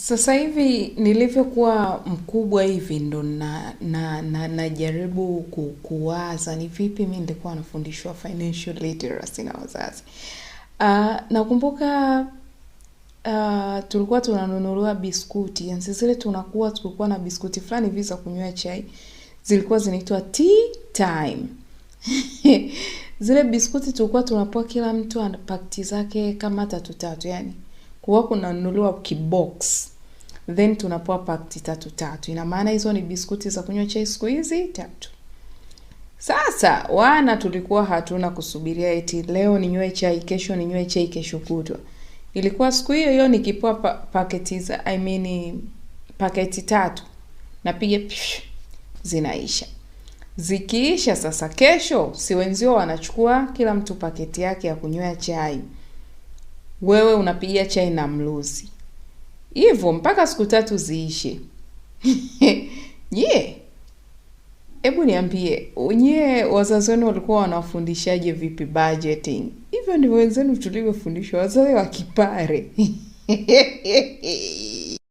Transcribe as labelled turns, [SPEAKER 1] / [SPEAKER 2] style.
[SPEAKER 1] Sasa hivi nilivyokuwa mkubwa hivi ndo na najaribu kuwaza ni vipi mi nilikuwa nafundishwa financial literacy na wazazi. Nakumbuka tulikuwa tunanunuliwa biskuti. Enzi zile tunakuwa tulikuwa na biskuti fulani hivi za kunywea chai. Zilikuwa zinaitwa tea time. Zile biskuti tulikuwa tunapewa, kila mtu ana pakti zake kama tatu tatu, yani kuwa kunanunuliwa kibox then tunapewa pakti tatu tatu. Ina maana hizo ni biskuti za kunywa chai siku hizi tatu. Sasa wana tulikuwa hatuna kusubiria eti leo ninywe chai, kesho ninywe chai, kesho kutwa. Ilikuwa siku hiyo hiyo nikipewa paketi za I mean, paketi tatu napiga psh, zinaisha. Zikiisha sasa, kesho si wenzio wanachukua kila mtu paketi yake ya kunywea chai, wewe unapiga chai na mluzi hivyo mpaka siku tatu ziishe. Nyie, hebu niambie, nyie wazazi wenu walikuwa wanawafundishaje vipi budgeting? Hivyo ndivyo wenzenu tulivyofundishwa, wazazi wa kipare.